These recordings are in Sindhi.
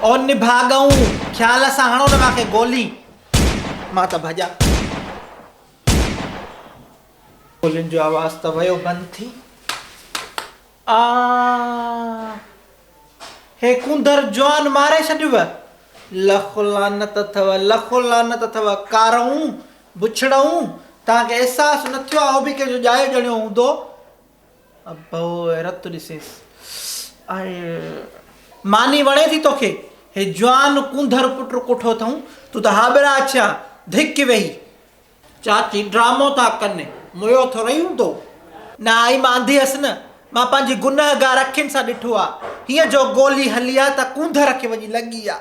او نڀاڳئون، خيال سان هڻو نه مان کي گولي، مان ته ڀڄان. گولين جو آواز ته ويو بند ٿي. آ هي ڪونڌر جوان ماري ڇڏيوء. لک لعنت اٿو، لک لعنت اٿو، ڪارئون، بڇڙئون، توهان کي احساس نه ٿيو آ، هو به ڪنهن جو ڄايو ڄڻيو هوندو. ابو رت ڏسيس. آء ماني وڻي ٿي توکي؟ هي جوان ڪونڌر پٽ ڪٺو اٿئون، تون ته هاٻرا اڇيان، ڌڪ ويهي. چاچي ڊرامو ٿا ڪن، مويو ٿورئي هوندو. نه آئي مان انڌي هيس نه، مان پنهنجي گنهگار اکين سان ڏٺو آ، هيئن جو گولي هلي آ ته ڪونڌر کي وڃي لڳي آ.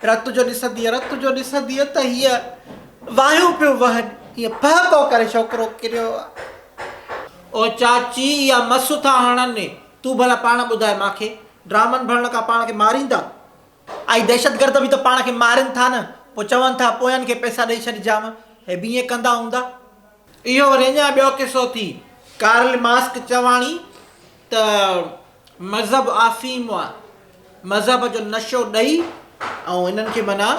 رت جو ڏسندينء، رت جو ڏسندينء ته هيئن واهيون پيون وهن، هيئن ڦهڪو ڪري ڇوڪرو ڪريو آ. او چاچي اها مس ٿا هڻن، تون ڀلا پاڻ ٻڌاء مان کي، ڊرامن ڀرڻ کان پاڻ کي ماريندا؟ ائي دهشتگرد به ته پاڻ کي مارين ٿا نه، پوء چون ٿا پوين کي پئسا ڏئي ڇڏجانء، هي به ائين ڪندا هوندا. اهو وري اڃا ٻيو قصو ٿي. ڪارل ماسڪ چواڻي ته مذهب آفيم آ، مذهب جو نشو ڏئي ۽ هنن کي معنيٰ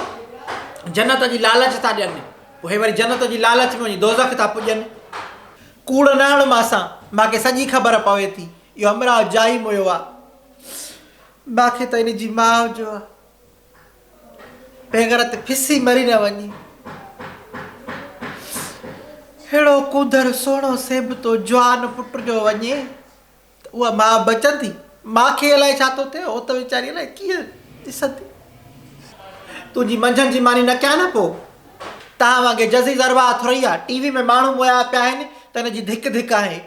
جنت جي لالچ ٿا ڏين، پوء هي وري جنت جي لالچ ۾ وڃي دوزخ ٿا پڄن. ڪوڙ نه هڻ ماسان، مان کي سڄي خبر پوي ٿي، اهو همراهه جائي مويو آ. مان کي ته ان جي ماء جو آ. پينگهر تي ڦسي مري نه وڃي. ههڙو ڪونڌر سهڻو سيبتو جوان پٽ جو وڃي ته اها ماء بچندي؟ مان کي الائي ڇا ٿو ٿئي، هو ته ويچاري الائي ڪيئن ڏسندي. تنهنجي منجهند جي ماني نه ڪيان نه پوء. توهان وانگي جزي ضربا ٿورئي آ. ٽي وي ۾ ماڻهو مويا پيا آهن ته هن جي ڌڪ ڌڪ آهي.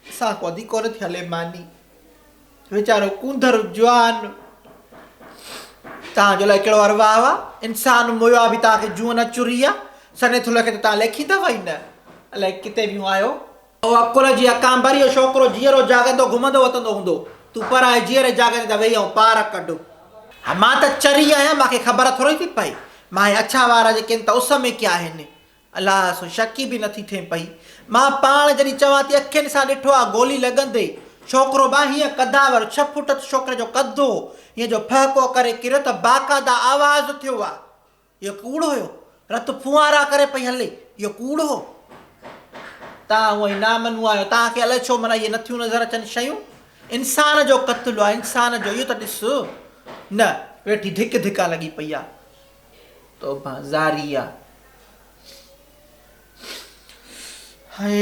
اسان کان وڌيڪ ڪونه ٿي هلي ماني. ويچارو ڪونڌر جوان. توهان جو الائي ڪهڙو ارواح آ. انسان مويو آ به توهان کي جونء نه چري آ. سنهي ٿلهي کي ته توهان ليکيندؤ ئي نه. الائي ڪٿي ويون آهيو. او عقل جي اڪانڀري اهو ڇوڪرو جيئرو جاڳندو گهمندو وتندو هوندو. تون پرائي جيئري جاڳندي ته ويهي ۽ پار ڪڍ. ها مان ته چري آهيان مان کي خبر ٿورئي ٿي پئي. مان هي اڇا وارا جيڪي آهن ته اس ۾ ڪيا آهن. الله سو شڪي به نٿي ٿئين پئي. مان پاڻ جڏهن چوان ٿي اکين سان ڏٺو آ گولي لڳندي. ڇوڪرو به هيئن قداور ڇهه فوٽ ته ڇوڪري جو قد هو. هيئن جو ڦهڪو ڪري ڪريو ته باقاعده آواز ٿيو آ. اهو ڪوڙ هيو. رت ڦوهارا ڪري پئي هلي. اهو ڪوڙ هو. توهان هونئن ئي نامنو آهيو. توهان کي الائي ڇو معنيٰ اهي نٿيون نظر اچن شيون. انسان جو قتل آ انسان جو اهو ته ڏس نه ويٺي ڌڪ ڌڪا لڳي پئي آ. توبه زاري آ. هاء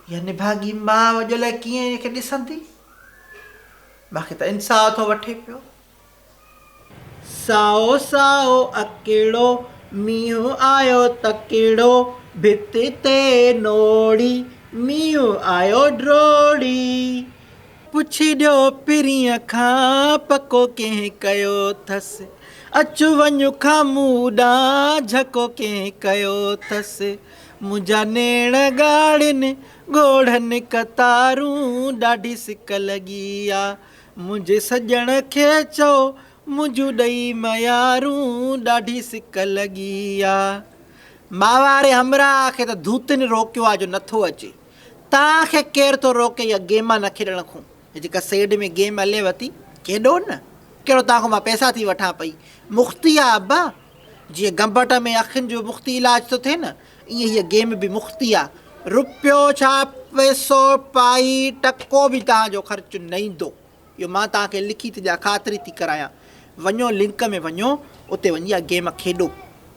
اها نڀاڳي ماء اڄ الائي ڪيئن هن کي ڏسندي. مان کي ته انصاف ٿو وٺي پيو. سائو سائو اکڙو، مينهن آيو تڪڙو، ڀت تي نوڙي، مينهن آيو ڊوڙي. پڇي ڏيو پرينء کان، پڪو ڪنهن ڪيو ٿس، اچ وڃ کان مون ڏانهن، جهڪو ڪنهن ڪيو ٿس، منهنجا نيڻ ڳاڙهين ڳوڙهن قطارون، ڏاڍي سڪ لڳي آ. منهنجي سڄڻ کي چئو منهنجون ڏئي ميارون ڏاڍي سڪ لڳي آ. ماواري همراهه کي ته ڌوتين روڪيو آ جو نٿو اچي. توهان کي ڪير ٿو روڪي اها گيم نه کيڏڻ کون. هي جيڪا سيڊ ۾ گيم هليو ٿي کيڏو نه. ڪهڙو توهان کان مان پئسا ٿي وٺان پئي. مختي آ ابا. جيئن گنبٽ ۾ اکين جو مختي علاج ٿو ٿئي نه ائين هيء گيم به مختي آ. رپيو ڇا پئسو پائي ٽڪو به توهان جو خرچ نه ايندو. اهو مان توهان کي لکي ٿي ڏيان خاطري ٿي ڪرايان. وڃو لنڪ ۾ وڃو اتي وڃي اها گيم کيڏو.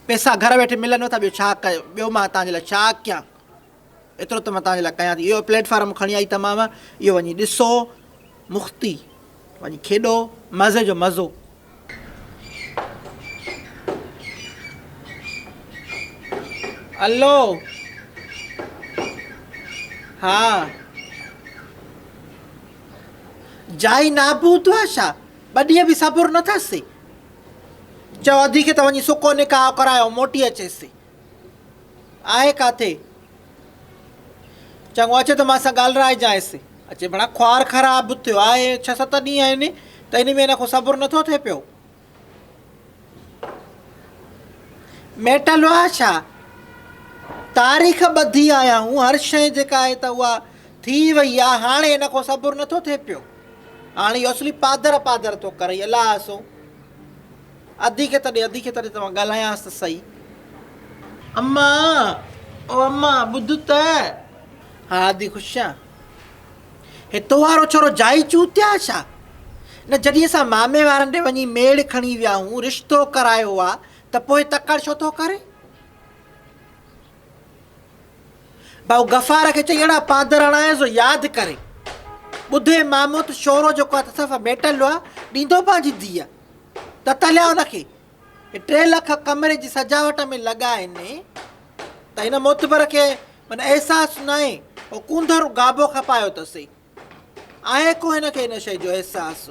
پئسا گهر ويٺي ملنو ٿا ٻيو ڇا ڪيو ٻيو مان توهان جي لاء ڇا ڪيان. ايترو ته مان توهان جي لاء ڪيان ٿي. اهو پليٽ فارم کڻي آئي تمام اهو وڃي ڏسو مختي وڃي کيڏو مزي جو مزو. الو ها جائي نابود آ ڇا ٻه ڏينهن به صبر نه ٿس چئو اڌي کي ته وڃي سڪو نڪاح ڪرايو موٽي اچيس آهي ڪاٿي چڱو اچي ته مان سان ڳالهرائجانس. اچي ڀلا خوار خراب ٿيو آهي ڇهه ست ڏينهن آهن ته ان ۾ هن کان صبر نٿو ٿئي پيو. ميٽل آ ڇا؟ تاريخ ٻڌي آيا آهيون هر شيء جيڪا آهي ته اها ٿي وئي آ هاڻي هن کان صبر نٿو ٿئي پيو. هاڻي اهو اصلي پادر پادر ٿو ڪرئي الله آسو. ادي کي ته ڏي ادي کي ته ڏي ته مان ڳالهايانس ته سهي. اما او اما ٻڌ ته. ها ادي خوش آن. هي تو وارو ڇورو جائي چوتيا ڇا؟ نه جڏهن اسان مامي وارن ڏي وڃي ميڙ کڻي ويا هون رشتو ڪرايو آ ته پوء تڪڙ ڇو ٿو ڪري؟ ڀائو غفار کي چئي اهڙا پادر هڻايس جو ياد ڪري. ٻڌي مامو ته شورو جيڪو آ ته صفا ميٽل آ، ڏيندو پنهنجي ڌيء. تتليا ان کي. هي 3 لک ڪمري جي سجاوٽ ۾ لڳا آهن ته هن معتبر کي معنيٰ احساس ناهي. هو ڪونڌر گابو کپايو اٿس. آهي ڪو هن کي ان شيء جو احساس.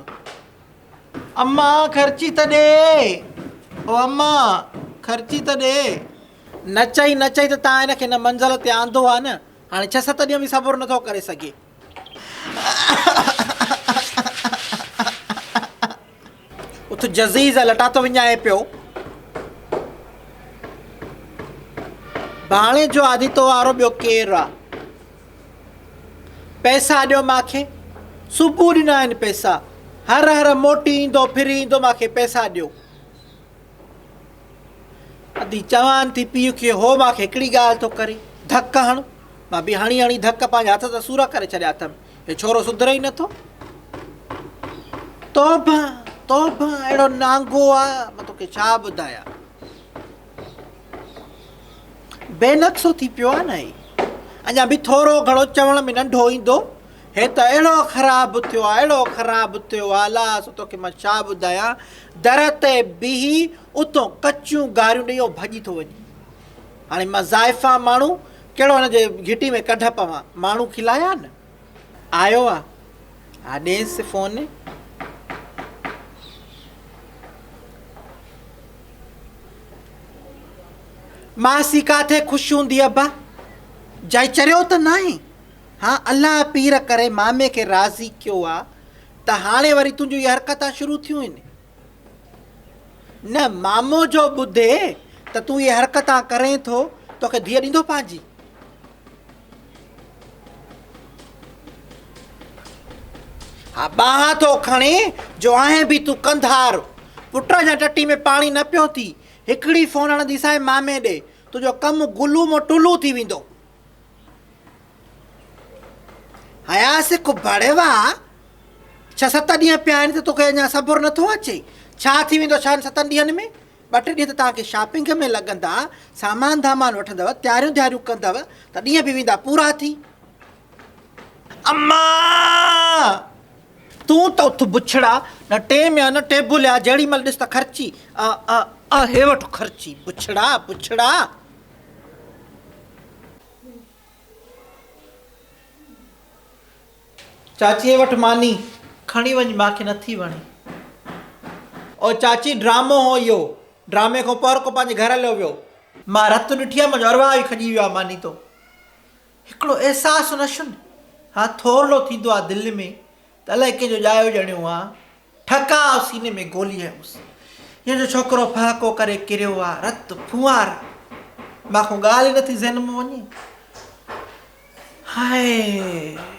اما خرچي ته ڏي. او اما خرچي ته ڏي. نه چئي نه چئي ته تان هن کي هن منزل تي آندو آ نه. هاڻي ڇهه ست ڏينهن به صبر نٿو ڪري سگهي. اٿ جزيز لٽا ٿو وڃائي پيو. ڀاڻيجو آدي تو وارو ٻيو ڪير آ. پئسا ڏيو مانکي. صبح ڏنا آهن پئسا. هر هر موٽي ايندو ڦري ايندو مانکي پئسا ڏيو. ادي چوان ٿي پيء کي هو مانکي هڪڙي ڳالهه ٿو ڪري ڌڪ هڻ. مان به هڻي هڻي ڌڪ پنهنجا هٿ ته سورا ڪري ڇڏيا اٿم. هي ڇورو سڌري ئي نٿو. توبه توبه اهڙو نانگو آ مان توکي ڇا ٻڌايان. بي نقصو ٿي پيو آ نه هي. اڃا به ٿورو گهڻو چوڻ ۾ ننڍو ايندو. هي ته اهڙو خراب ٿيو آ اهڙو خراب ٿيو آ الا سو توکي مان ڇا ٻڌايان. در تي بيهي اتون ڪچيون گاريون ڏئي ڀڄي ٿو وڃي. هاڻي مان زائفان ماڻهو ڪهڙو هن جي گهٽي ۾ ڪڍ پوان. ماڻهو کلايان نه. آيو آ. ها ڏينس فون. ماسي ڪاٿي خوش هوندي ابا. جائي چريو ته ناهين. ها الله پير ڪري مامي کي راضي ڪيو آ ته هاڻي وري تنهنجون اهي حرڪتان شروع ٿيون آهن. نه مامو جو ٻڌي ته تون اهي حرڪتان ڪرين ٿو توکي ڌيء ڏيندو پنهنجي. ها ٻانهن ٿو کڻي جو آهين به تون ڪنڌار. پٽ اڃا ٽٽي ۾ پاڻي نه پيو ٿي. هڪڙي فون هڻنديسانء مامي ڏي. تنهنجو ڪم گلو مون ٽلو ٿي ويندو. حيا سک ڀڙوا. ڇهه ست ڏينهن پيا آهن ته توکي اڃا صبر نٿو اچي. ڇا ٿي ويندو ڇهن ستن ڏينهن ۾؟ ٻه ٽي ڏينهن ته توهان کي شاپنگ ۾ لڳندا، سامان ڌامان وٺندؤ، تياريون ڌياريون ڪندؤ ته ڏينهن به ويندا پورا ٿي. اما! تون ته اٿ بڇڙا، نه ٽيم يا نه ٽيبل يا جهڙي مهل ڏس ته خرچي، آ آ آ هي وٺ خرچي، بڇڙا بڇڙا. چاچيء وٽ ماني کڻي وڃ مان کي نٿي وڻي. او چاچي ڊرامو هو اهو. ڊرامي کان پوء هر ڪو پنهنجي گهر هليو ويو. مان رت ڏٺي آ منهنجو ارواح ئي کڄي ويو آ ماني تو هڪڙو احساس نشن ها ٿورڙو ٿيندو آ دل ۾ ته الائي ڪنهن جو ڄايو ڄڻيو آ. ٺڪاء سيني ۾ گولي هنيس. هن جو ڇوڪرو ڦهڪو ڪري ڪريو آ، رت ڦوهارا. مان کان ڳالهه ئي نٿي ذهن مان وڃي. هاء!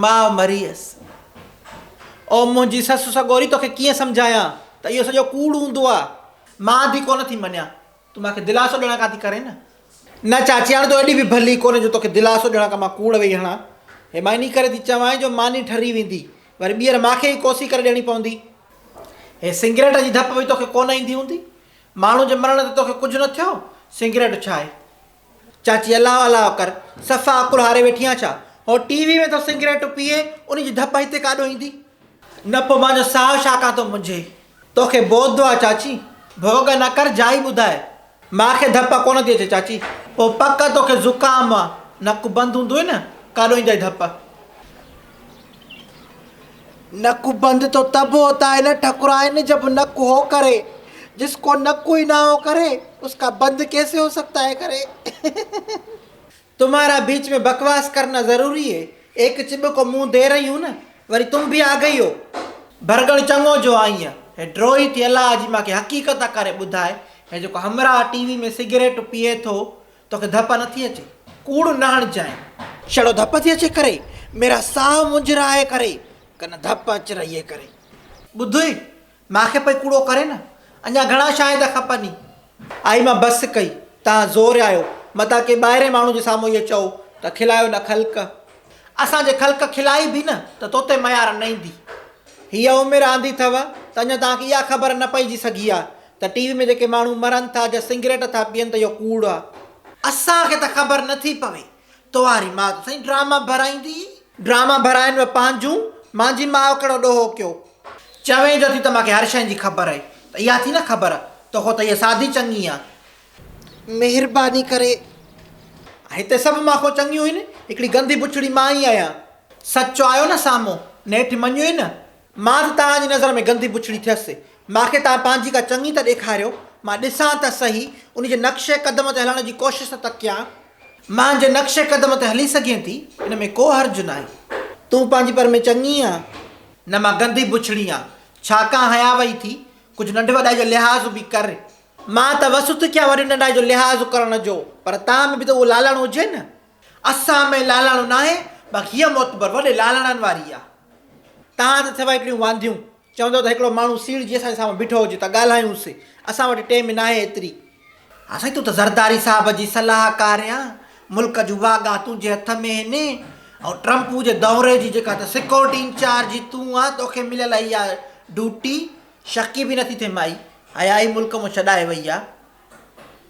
ماء مريس. او منهنجي سس سڳوري توکي ڪيئن سمجهايان ته اهو سڄو ڪوڙ هوندو آ. مان ڌي ڪونه ٿي مڃان. تون مان کي دلاسو ڏيڻ ڪا ٿي ڪرين نه. نه چاچي هاڻي تون ايڏي به ڀلي ڪونهي جو توکي دلاسو ڏيڻ کان مان ڪوڙ ويهي هڻان. هي مان انهي ڪري ٿي چوانء جو ماني ٺري ويندي. وري ٻيهر مان کي ئي ڪوسي ڪري ڏيڻي پوندي. هي سنگريٽ جي ڌپ به توکي ڪونه ايندي هوندي. ماڻهو جي مرڻ تي توکي ڪجهه نه ٿيو. سنگريٽ ڇا آهي. چاچي الله الله ڪر. صفا عقل هاري ويٺي آن ڇا؟ هو ٽي وي ۾ ٿو سنگريٽ پيئي انهي جي ڌپ هتي ڪاڏو ايندي. نه پوء مان جو ساهه ڇا ڪان ٿو منجهي. توکي بود آ چاچي. ڀوڳ نه ڪر جائي ٻڌاء. مان کي ڌپ ڪونه ٿي اچي چاچي. پوء پڪ توکي زڪام آ. نڪ بند هوندوئي نه ڪاڏو ايندئي ڌپ. نڪ بند تو تب هوتا هي نه ٺڪرائن جب نڪ هو ڪري جس ڪو نڪ هي نه هو ڪري اس ڪا بند ڪيسي هو سڪتا هي ڪري. تمهارا بيچ ۾ بڪواس ڪرنا ضروري هي ايڪ چٻڪو منهن the رهي هون نه وري تم ڀي آ گئي هو. ڀرڳڻ چڱو جو آئين هي ڊروهي ٿي الله جي مان کي حقيقت ڪري ٻڌاء هي جيڪو همراهه ٽي وي ۾ سگريٽ پيئي ٿو توکي ڌپ نٿي اچي ڪوڙ نه هڻجانء. شڙو ڌپ ٿي اچي ڪري ميرا ساهه منجهه رها هي ڪري. ڪن ڌپ اچرئي ڪري. ٻڌئي، مان کي پئي ڪوڙو ڪرين نه، اڃا گهڻا شاهد کپني. آئي مان بس ڪئي، تان زور آيو، متان ڪنهن ٻاهرين ماڻهو جي سامهون اهو چئو ته کلايو نه خلق. اسان جي خلق کلائي به نه ته توتي ميار نه ايندي. هيء عمر آندي اٿو ته اڃا توهان کي اها خبر نه پئجي سگهي آ ته ٽي وي ۾ جيڪي ماڻهو مرن ٿا جا سنگريٽ ٿا پيئن ته اهو ڪوڙ آ. اسان کي ته خبر نه ٿي پوي. توهاري ماء ته سائين ڊراما ڀرائيندي. ڊراما ڀرائين به پنهنجون، مانجي ماء ڪهڙو ڏوهه ڪيو. چوين جو ٿي ته مان کي هر شيء جي خبر آهي ته اها ٿي نه خبر توکان ته هيء سادي چڱي آ. مهرباني ڪري. هتي سڀ مان کان چڱيون هن، هڪڙي گندي بڇڙي مان ئي آهيان. سچ آيو نه سامهون، نيٺ مڃيو ئي نه. مان ته توهان جي نظر ۾ گندي بڇڙي ٿيس. مان کي توهان پنهنجي ڪا چڱي ته ڏيکاريو. مان ڏسان ته سهي، ان جي نقش قدم تي هلڻ جي ڪوشش ته ڪيان. مان جي نقش قدم تي هلي سگهين ٿي، ان ۾ ڪو حرج ناهي. تون پنهنجي پر ۾ چڱي آن. نه مان گندي بڇڙي آن. ڇا ڪان حيا وئي ٿي؟ ڪجهه ننڍ وڏائي جو لحاظ به ڪر. مان ته وس ٿي ڪيان وڏي ننڍائي جو لحاظ ڪرڻ جو، پر توهان ۾ به ته اهو لالڻ هجي نه. اسان ۾ لالڻ ناهي، باقي هيء معتبر وڏي لالڻن واري آ. توهان ته ٿيو هڪڙيون وانڌيون. چوندو ته هڪڙو ماڻهو سيڙجي اسان جي سامهون بيٺو هجي ته ڳالهايونس. اسان وٽ ٽيم ناهي ايتري. ها سائين تون ته زرداري صاحب جي صلاحڪار آن، ملڪ جون واڳان تنهنجي هٿ ۾ هن ۽ ٽرمپو جي دوري جي جيڪا ته سيڪيورٽي انچارج تون آن، توکي مليل آهي اها ڊيوٽي. شڪي به نٿي ٿئي مائي، حيا ئي ملڪ مون ڇڏائي وئي آ.